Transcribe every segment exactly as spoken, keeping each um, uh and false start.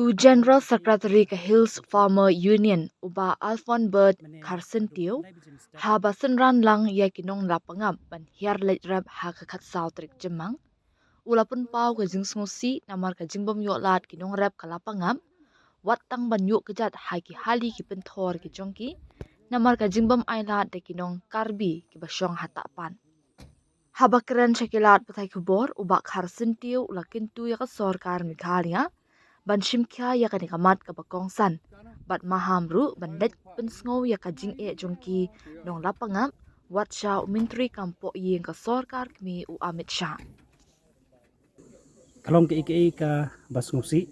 U General Secretary ka Hills Farmer Union, u Bah Alphonbert Kharsyntiew, haba synran lang ïa ki nonglap pangap ban hiar leit rep ha ka khatsaw tarik Jymmang, u la pynpaw ka jingsngewsih namar ka jingbym ïoh lad ki nongrep ka lap pangap, wat tang ban ïuh kjat ha ki hali ki pynthor ki jong ki, namar ka jingbym ailad da ki nong Karbi kiba shong ha Tahpan. Haba kren sha ki lad pathai khubor, u Bah Kharsyntiew u la kyntu ïa ka sorkar Meghalaya ban shim khia ïa kane ka mat kaba kongsan, bad maham ruh ban leit pynsngew ïa ka jingeh jong ki nonglap pangap, wat sha u Myntri kam poh ïing ka sorkar kmie u Amit Shah. Ka long kaei kaei kaba sngewsih.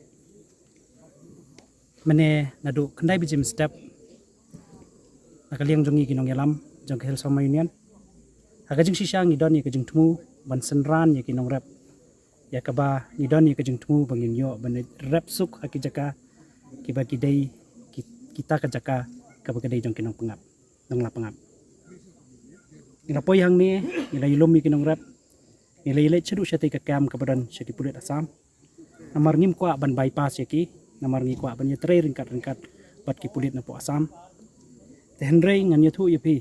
Mynne naduh khyndai baje mynstep, na ka liang jong ngi ki nongïalam jong ka Hills Farmer Union, ha ka jingshisha ngi don ïa ka jingthmu ban synran ïa ki nongrep, ïa kaba ngi don ïa ka jingthmu ba ngin ïoh ban rep suk ha ki jaka kiba ki dei, ki, kita ka jaka kaba ka dei jong ki nongpyngngap, nonglap pangap. Ngi la poi hangne, ngi la ïalum ïa ki nongrep, ngi la ïaleit shaduh shatei ka kem kaba don sha ki pulit Assam. Namar ngim kwah ban bypass ïa ki, namar ngi kwah ban ïatrei ryngkat ryngkat bad ki pulit napoh Assam. Te hynrei ngan ïathuh ïa phi,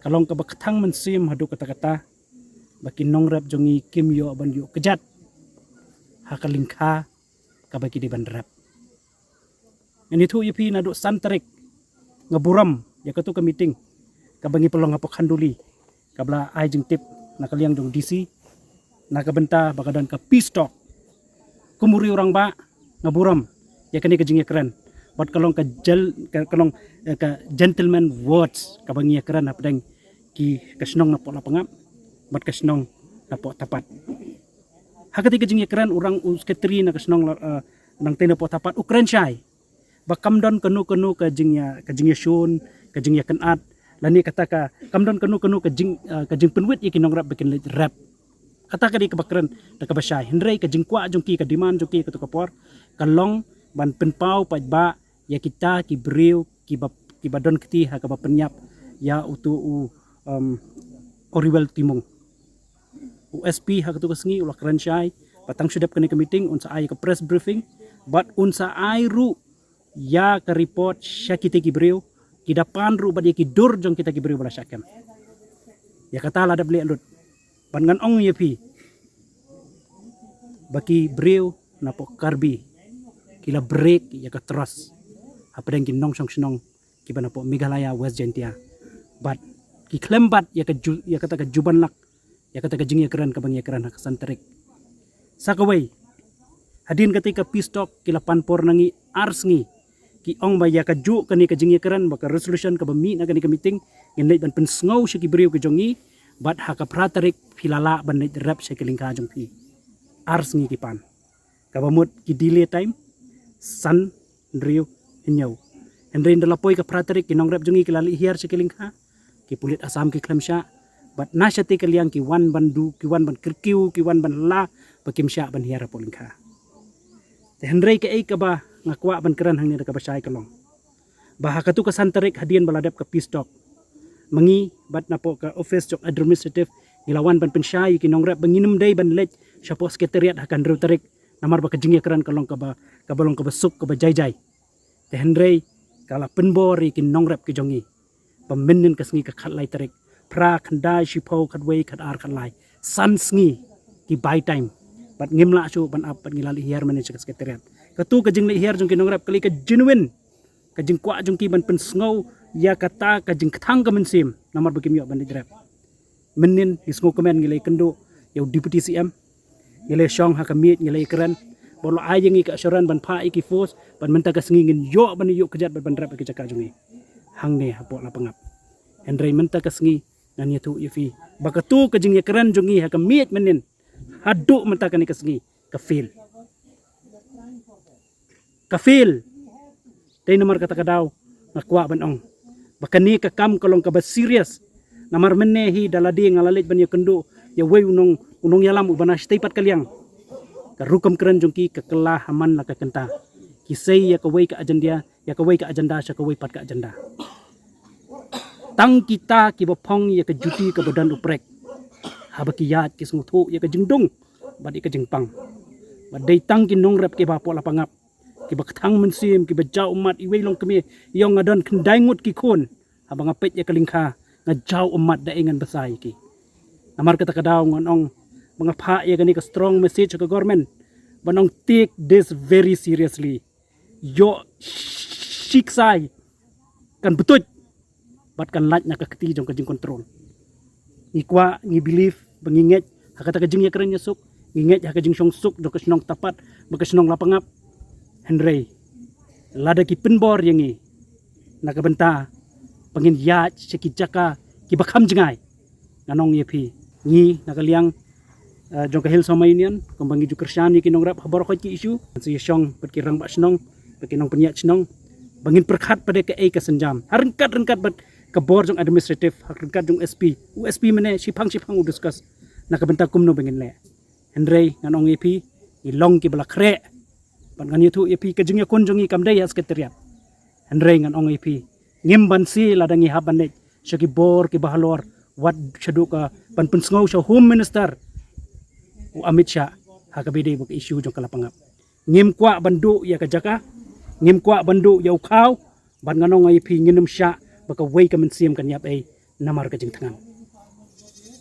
ka long kaba kthang mynsiem haduh katta katta ba ki nongrep jong ngi kim ïoh ban ïuh kjat ha ka lyngkha kaba ki dei ban rep. Ngan ïathuh ïa phi, naduh san tarik nga burom ïa katu ka meeting kaba ngi pynlong hapoh Khanduli, kaba la ai jingtip na ka liang jong DC na ka bynta ba ka don ka peace talk. Kum u riew rangbah, nga burom ïa kane ka jingïakren, bad ka long ka jel, ka, ka long, eh, ka gentleman words kaba ngi ïakren hapdeng ki, ka shnong napoh Lapangap bad ka shnong napoh Tapat. Ha katei ka jingïakren, u rang u sekretari na ka shnong la, eh, nangtei napoh Tapat, u kren shai ba kam don kano kano ka jingïa, ka jingïashun, ka jingïakynad, lane kata ka, kam don kano kano ka jing, eh, ka jingpynwit ïa ki nongrep ba kin leit rep. Kata ka dei kaba kren da kaba shai. Hynrei ka jingkwah jong ki, ka demand jong ki katu ka por, ka long ban pynpaw paidbah ïa kita ki briew kiba, kiba don kti ha kaba pynïap ïa utu u, um, Oriwel Timung. U SP ha katu ka sngi u la kren shai ba tang shu dep kane ka meeting un sa ai ka press briefing bad un sa ai ruh ïa ka report sha kita ki briew, ki da pan ruh bad ïa ki dur jong kita ki briew ba la shah kem. Ïa kata la dep leh lut. Bad ngan ong ïa phi ba ki briew napoh Karbi ki la break ïa ka trust hapdeng ki nongshong shnong kiba napoh Meghalaya, West Jaintia. Bad ki khlem bat ïa ka ju, ïa kata ka jubanlak, ïa kata ka jingïakren kaba ngi ïakren ha ka san tarik. Sa kawei, hadien katei ka peace talk ki la pan por na ngi ar sngi. Ki ong ba ïa kajuh kane ka jingïakren, ba ka resolution kaba mih na kane ka meeting, ngin leit ban pynsngew sha ki briew ki jong ngi, bad ha ka phra tarik phi la lah ban leit rep sha ki lyngkha jong phi. Ar sngi ki pan. Kaba mut ki delay time san, hynriew, hynñiew. Hynrei ynda la poi ka phra tarik, ki nongrep jong ngi ki la leit hiar sha ki lyngkha, ki pulit Assam ki khlem shah. Bad na shatei ka liang ki wan ban du, ki wan ban kyrkiw, ki wan ban la, ba kim shah ban hiar hapoh lyngkha. Te hynrei kaei kaba nga kwah ban kren hangne da kaba shai ka long ba ha katu ka san tarik, hadien ba la dep ka peace talk, ma ngi bad napoh ka office jong administrative ngi la wan ban pynshai ïa ki nongrep ba ngin ym dei ban leit shapoh secretariat ha ka hynriew tarik, namar ba ka jingïakren ka long kaba, kaba long kaba suk, kaba jai jai. Te hynrei ka la pynbor ïa ki nongrep ki jong ngi ba mynnin ka sngi ka khatlai tarik, phra, khyndai, shiphew, khatwei, khatar, khatlai, san sngi ki buy time. Bad ngim lah shuh ban ap, bad ngi la leit hiar mynnin sha ka secretariat. Katu ka jingleit hiar jong ki nongrep ka lei ka genuine ka jingkwah jong ki ban pynsngew ïa kata ka jingkthang ka mynsiem namar ba kim ïoh ban leit rep. Mynnin ngi sngewkmen ngi la ïakynduh ïa u Deputy CM, ngi la ïashong ha ka miej, ngi la ïakren, bad u la ai ïa ngi ka assurance ban phah ïa ki force, bad mynta ka sngi ngin ïoh ban ïuh kjat bad ban rep ha ki jaka jong ngi hangne hapoh Lapangap. Hynrei mynta ka sngi ngan ïathuh ïa phi ba katu ka jingïakren jong ngi ha ka miej mynnin haduh mynta kane ka sngi ka fail. Ka fail. Dei namar kata ka daw nga kwah ban ong ba kane ka kam ka long kaba serious. Namar mynne hi da lade nga la leit ban ïakynduh ïa uwei u nong, u nongïalam uba na shatei pat ka liang. Ka rukom kren jong ki ka kylla ha man la ka kynta. Ki sei ïa kawei ka agenda, ïa kawei ka agenda sha kawei pat ka agenda. Tang kita kiba phong ïa ka juti kaba don u prek, haba ki ïaid ki sngewthuh ïa ka jingdung bad ïa ka jingpang. Bad dei tang ki nongrep kiba hapoh Lapangap kiba kthang mynsiem, kiba jaw ummat. Iwei long kmie, i ong nga don khyndai ngut ki khun, haba nga peit ïa ka lyngkha nga jaw ummat da ei ngan bsa ïa ki. Namar kata ka daw ngan ong ba nga phah ïa kane ka strong message ha ka government ban ong take this very seriously. Ïoh shiksai kan btuit bad kan lait na ka kti jong ka jingcontrol. Ngi kwah, ngi believe ba ngi ngeit ha kata ka jingïakren ïasuk, ngi ngeit ha ka jingshongsuk jong ka shnong Tapat bad ka shnong Lapangap. Hynrei lada ki pynbor ïa ngi na ka bynta ba ngin ïaid sha ki jaka kiba kham jngai, ngan ong ïa phi, ngi na ka liang eh, jong ka Hill Somma Union, kumba ngi ju kyrshan ïa ki nongrep ha baroh ki issue, ngan sa ïashong bad ki rangbah shnong bad ki nongpynïaid shnong ba ngin pyrkhat pat de kaei ka sienjam ha ryngkat ryngkat bad ka bor jong administrative, ha ryngkat jong SP. U SP mynne shiphang shiphang u discuss na ka bynta kumno ba ngin leh. Hynrei ngan ong ïa phi, ngi long kiba la khreh bad ngan ïathuh ïa phi, ka jingïakun jong ngi kam dei ha secretariat. Hynrei ngan ong ïa phi, ngim banse lada ngi hap ban leit sha ki bor kiba halor, wat shaduh ka ban pynsngew sha Home Minister u Amit Shah ha kaba ïadei bad ka issue jong ka Lapangap. Ngim kwah ban duh ïa ka jaka, ngim kwah ban duh ïa u khaw, bad ngan ong ïa phi, ngin ym shah ba kawei ka mynsiem kan ïap ei namar ka jingthngan.